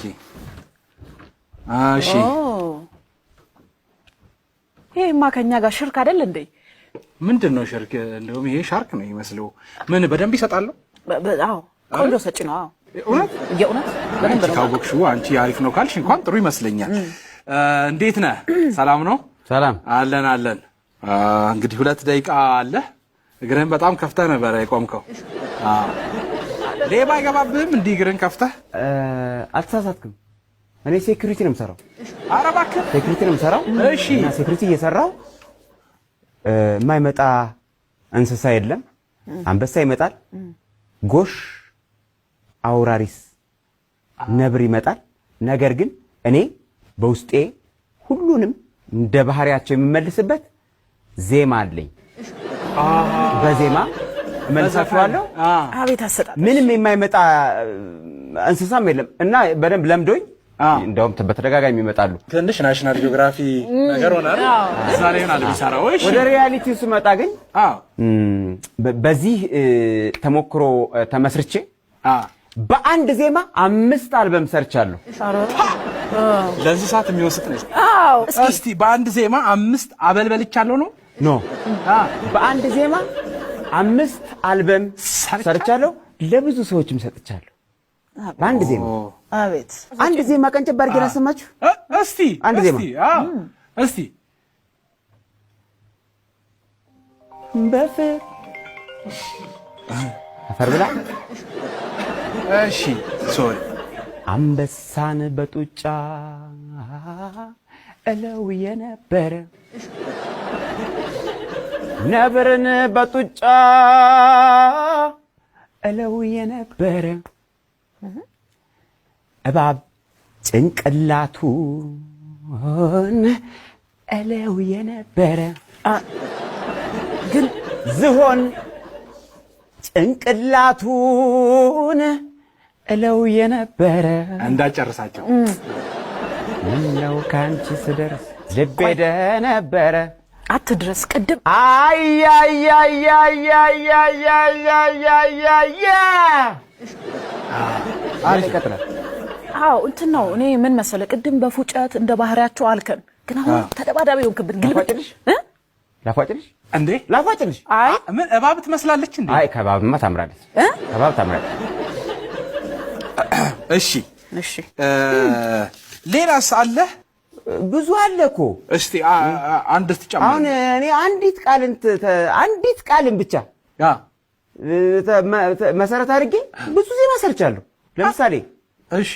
Okay፣ እሺ። ይሄማ ከኛ ጋር ሽርክ አይደል እንዴ? ምንድን ነው ሽርክ? እንደውም ይሄ ሻርክ ነው ይመስለው። ምን በደንብ ይሰጣለሁ? አዎ፣ ቆንጆ ሰጪ ነው። አዎ። እውነት? የእውነት በደንብ ነው። ካወቅሽው አንቺ አሪፍ ነው ካልሽ እንኳን ጥሩ ይመስለኛል። እንዴት ነህ? ሰላም ነው? ሰላም። አለን አለን። እንግዲህ 2 ደቂቃ አለ። እግርህን በጣም ከፍተህ ነበረ የቆምከው። ሌባ አይገባብህም እንዲህ እግርህን ከፍተህ? አልተሳሳትክም። እኔ security ነው የምሰራው። ኧረ እባክህ። Security ነው የምሰራው። እሺ። እና security እየሰራው የማይመጣ እንስሳ የለም። አንበሳ ይመጣል፣ ጎሽ፣ አውራሪስ፣ ነብር ይመጣል። ነገር ግን እኔ በውስጤ ሁሉንም እንደ ባህሪያቸው የምመልስበት ዜማ አለኝ። በዜማ እመልሳቸዋለሁ። አቤት አሰጣጥ! ምንም የማይመጣ እንስሳም የለም እና በደንብ ለምዶኝ እንደውም በተደጋጋሚ ይመጣሉ። ትንሽ National Geography ነገር ሆነ አይደል? እዛ ላይ ይሆናል የሚሰራው። እሺ። ወደ reality ው ስመጣ ግን በዚህ ተሞክሮ ተመስርቼ በአንድ ዜማ 5 አልበም ሰርቻለሁ። ለእንስሳት የሚወስጥ ነው። አዎ። እስቲ በአንድ ዜማ 5 አበልበልቻለሁ ነው? No፣ በአንድ ዜማ 5 አልበም ሰርቻለሁ። ለብዙ ሰዎችም ሰጥቻለሁ። በአንድ ዜማ። አቤት። አንድ ዜማ ቀንጨብ አድርጌ ላሰማችሁ። እስቲ። አንድ ዜማ። እስቲ። በፍቅር አፈር ብላ። እሺ፣ sorry። አንበሳን በጡጫ እለው የነበረ፣ ነብርን በጡጫ እለው የነበረ፣ እባብ ጭንቅላቱን እለው የነበረ፣ ግን ዝሆን ጭንቅላቱን እለው የነበረ፣ እንዳጨርሳቸው። ምነው ካንቺ ስደርስ ልቤ ደነበረ። አትድረስ ቅድም። አያያያያያያያያያ ይቀጥላል። አዎ፣ እንትን ነው። እኔ ምን መሰለ፣ ቅድም በፉጨት እንደ ባህሪያቸው አልከን፣ ግን አሁን ተደባዳቢ ሆንክብን። ግልብጥ። ላፏጭልሽ? ላፏጭልሽ? እንዴ? ላፏጭልሽ? አይ። ምን እባብ ትመስላለች እንዴ? አይ፣ ከባብማ ታምራለች። ከባብ ታምራለች። እሺ። እሺ። ሌላስ አለ? ብዙ አለ እኮ። እስቲ አንድ ስትጨምር። አሁን እኔ አንዲት ቃልን ብቻ መሰረት አድርጌ ብዙ ዜማ ሰርቻለሁ። ለምሳሌ እሺ።